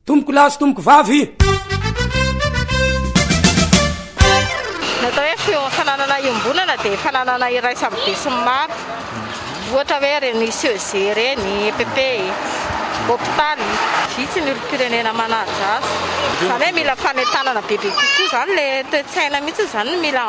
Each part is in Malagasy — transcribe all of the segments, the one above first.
Tompoko lahy sy tompoko vavy. Ny atao hoe fananana iombonana dia fananana iraisan'ny besinimaro. Ohatra hoe ireny CEG ireny, EPP, hopitaly. Vitsy ny olom-pirenena manaja azy. Izany hoe mila fanentanana bebe kokoa izany, ilay toe-tsaina mihitsy izany no mila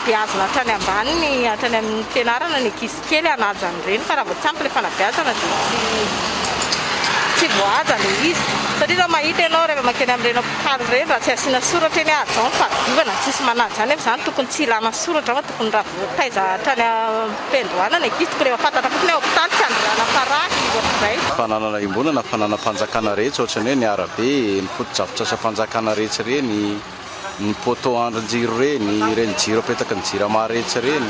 beazina hatrany ambany, hatrany amin'ny fianarana ny ankizy. kely hanaja an'ireny fa raha vao tsy ampy ilay fanabeazana dia tsy tsy voahaja ilay izy satria raha mahita ianao rehefa mankeny amin'ireny hopitaly ireny raha tsy asiana soratra eny hoe hajao ny fahadiovana tsisy manaja nefa izany tokony tsy ilana soratra fa tokony raha voataiza hatrany am-piandohana ny ankizy tokony efa fantatra fotsiny hoe hopitaly tsy andehanana farahy ohatr'izay. Fananana iombonana, fananam-panjakana rehetra ohatran'ny hoe ny arabe, ny fotodrafitrasam-panjakana rehetra ireny. Ny poteau andrin-jiro ireny, ireny jiro apetaky ny jirama rehetra ireny,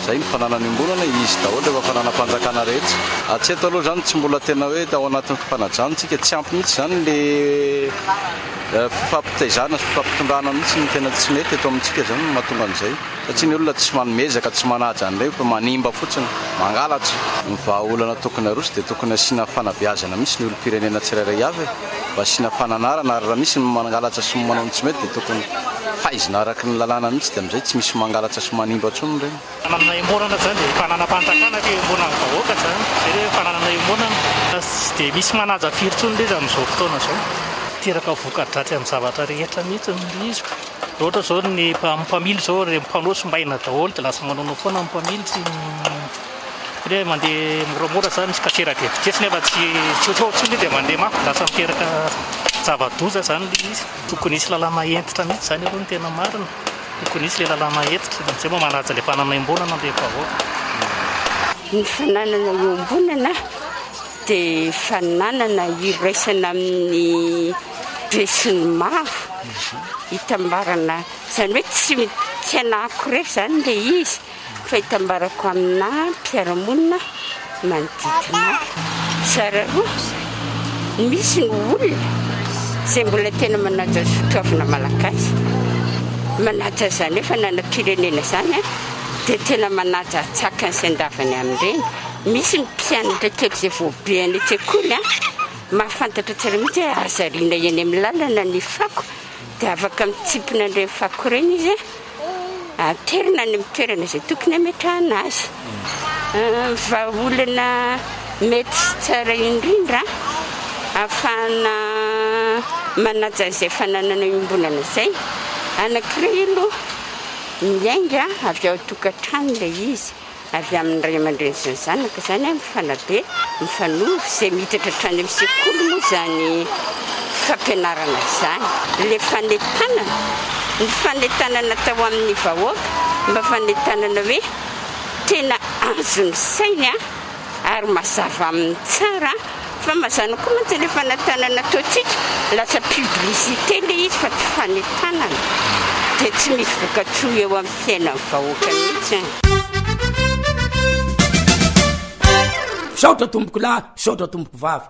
izay ny fananana iombonana, izy daholo rehefa fananam-panjakana rehetra. Hatreto aloha izany tsy mbola tena hoe ao anatin'ny fifanajana isika, tsy ampy mihitsy izany le fifampitaizana sy fifampitondrana mihitsy no tena tsy mety eto amintsika izany no mahatonga an'izay. Satria ny olona tsy manomezaka, tsy manaja an'ireny fa manimba fotsiny, mangalatra. Ny vahaolana tokony aroso dia tokony asiana fanabeazana mihitsy ny olom-pirenena tsirairay avy e! Mba asiana fananarana ary raha misy ny mangalatra sy manao ny tsy mety dia tokony faizina araka ny lalàna mihitsy dia amin'izay tsy misy mangalatra sy manimba intsony ireny. Fananana iombonana izany dia fananam-panjakana fa iombonan'ny vahoaka izany, izay ilay hoe fananana iombonana. Tsy dia misy manaja firy intsony ilay izy amin'izao fotoana izao. Miteraka voka-dratsy amin'ny zavatra rehetra mihitsy ilay izy. Raha ohatra izao ny mpamily izao ireny panneau simbaina daholo dia lasa manaonao foana ny mpamily tsy hoe mandeha moramora zany misy casera de vitesse nefa tsy tsy ao intsony dia mandeha mafy lasa miteraka zava-doza zany ilay izy. Tokony hisy lalàna hentitra mihitsy zany aloha ny tena marina. Tokony hisy ilay lalàna hentitra dia amin'izay mba manaja ilay fananana iombonana ilay vahoaka. Ny fananana iombonana dia fananana iraisana amin'ny besinimaro. Itambarana, izany hoe tsy tsy anahako irery izany ilay izy fa itambarako amina mpiara-monina manodidina ahy. Tsara roa, misy ny olona izay mbola tena manaja ny soatoavina malagasy, manaja izany hoe fananam-pirenena izany an, dia tena manaja antsakany sy andavany amin'ireny. Misy ny mpianatra kely izay voabe any an-tsekoly an, Mahafantatra tsara mihitsy hoe aza ariana eny amin'ny lalana ny fako dia afaka mitsimpona an'ireny fako ireny izy aterina any amin'ny toerana izay tokony hametrahana azy. Vahaolana mety sy tsara indrindra ahafahana manaja an'izay fananana iombonana izay, anankiray aloha miainga avy ao an-tokantrano ilay izy. Avy amin'ny ray aman-dreny sy ny zanaka izany, mifanabe, mifanoro, izay miitatra hatrany amin'ny sekoly moa izany fampianarana izany. Ilay fanentanana, ny fanentanana atao amin'ny vahoaka mba fanentanana hoe tena azon'ny sainy ary mazava aminy tsara fa mazàna koa mantsy ilay fanentanana ataontsika lasa publicité ilay izy fa tsy fanentanana dia tsy misy vokatsoa eo amin'ny fiainan'ny vahoaka mihitsy. Misaotra tompoko lahy, misaotra tompoko vavy.